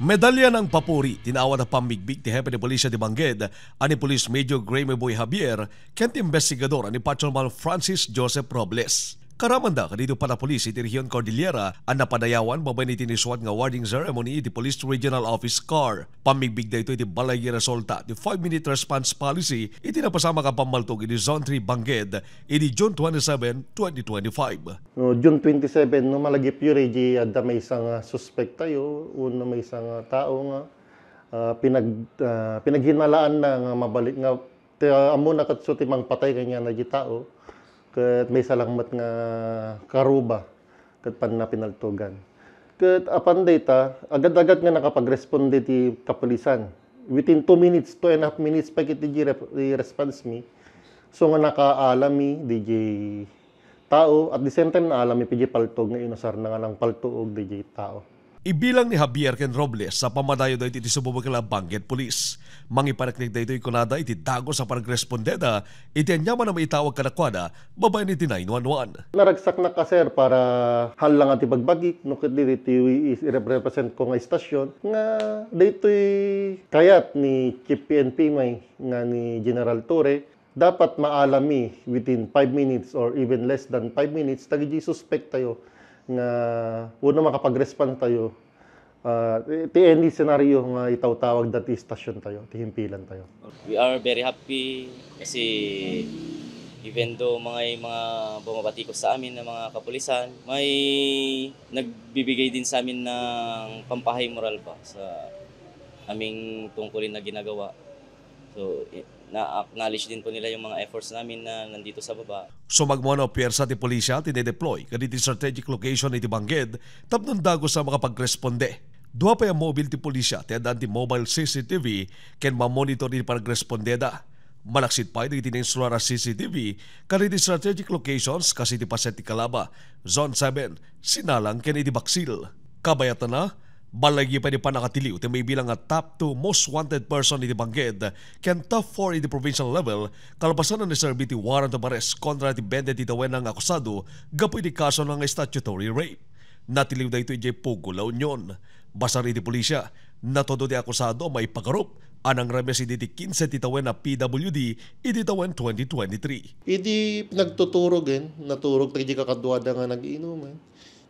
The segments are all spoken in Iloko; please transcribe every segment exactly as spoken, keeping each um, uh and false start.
Medalya ng Papuri ti naawat a pammigbig ti Hepe de Polisya ti Bangged a ni Police Major Graymy Boy Javier ken ti imbestigador a ni Patrolman Francis Joseph Robles. Karamanda kadagiti panapulis iti Rehiyon Cordillera a napadayawan babaen iti naisurat nga awarding ceremony iti Police Regional Office, car. Pammigbig daytoy iti balay nga resulta ti five-minute response policy iti napasamak a pammaltog iti Zone three Bangged iti June twenty-seven, twenty twenty-five. No, June twenty-seven, no, malagipyo, Reggie, adda maysa nga suspek tayo, wenno maysa nga tao nga, ah, pinag-, ah, pinaghinalaan na nga mabalik nga, ti, ah, ammona ket so ti mangpatay kaniana di tao, ket maysa lang met nga karuba, ket panna pinaltogan. Ket apan dayta, agad-agad nga nakapagresponde ti kapulisan. Within two minutes, two and a half minutes pa ket di rep-, di response mi. So nga nakaalam mi, di tao, at the same time, naalam mi pay diay paltog nga inusarna nga nangpaltuog daydiay tao. Ibilang ni Javier ken Robles a pamadayo daytoy iti sububukil a Bangged Police. Mangipaneknek daytoy kunada iti dagus a panagrespondeda iti aniaman a maitawag kadakuada babaen iti nine one one. Naragsaknak, sir, para hallang ti bagbagik, no ket ditoy ti represent ko nga istasyon, nga daytoy kayat ni Chief P N P may nga ni General Torre, dapat maalam mi within five minutes or even less than five minutes dagiti suspek tayo nga wenno makapag-respond tayo, ah, ti any scenario nga itawtawag dati istasyon tayo, ti himpilan tayo. We are very happy kasi even though mga, mga bumabatikos sa amin na mga kapulisan, may nagbibigay din sa amin ng pampahay moral ba sa aming tungkulin na ginagawa. So, i-, na-acknowledge din po nila yung mga efforts namin na nandito sa baba. Sumagmamano a puwersa ti pulisya ti na-deploy kadagiti strategic location iti Bangged tapno dagus a makapagresponde. Dua pay a mobil ti pulisya ti addaan ti mobile C C T V ken mamonitor iti panagrespondeda. Malaksid pay dagiti nainstalar a C C T V kadagiti strategic locations kas iti Paset ti Calaba, Zone seven, Sinalang ken iti Baksil. Kabayatna, balaygi pay ti pannakatiliw ti maibilang nga top two most wanted person iti Bangged ken top four iti provincial level kalpasan a naserbi ti warrant of arrest kontra ti twenty ti tawen nga akusado gapu iti kaso nga statutory rape. Natiliw daytoy idiay Pugo, La Union. Basar iti pulisya, natudo ti akusado a maipagarup a nangrames idi ti kinse ti tawen a P W D idi tawen twenty twenty-three. Idi nagtuturogen, naturog dagiti kakaduada nga nag-iinuman.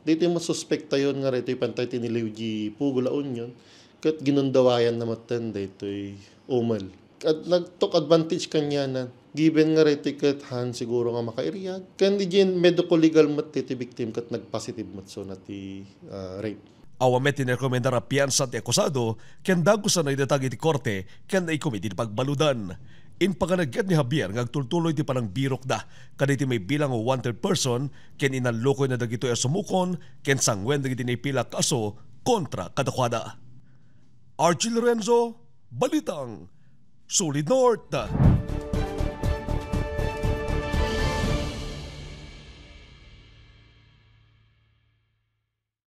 Daytoy masuspektayon nga daytoy pantay tiniliw di Pugo, La Union, ket ginundawayan na metten daytoy umel. At nag-took advantage kaniana. Given nga daytoy ket han siguro nga makairiag. Ken idiay medico legal met ti victim ket nagpositive met sona ti, ah, rape. Awan met ti narekomendar a piansa ti akusado ken dagus a naidatag iti korte ken naikum iti pagbaludan. Impakanaget ni Javier nga agtultuloy ti panangbirokda kadagiti maibilang a wanted person ken inallukoyna dagitoy a sumukon ken sanguen dagiti naipila a kaso kontra kadakuada. Archie Lorenzo, Balitang Solid North.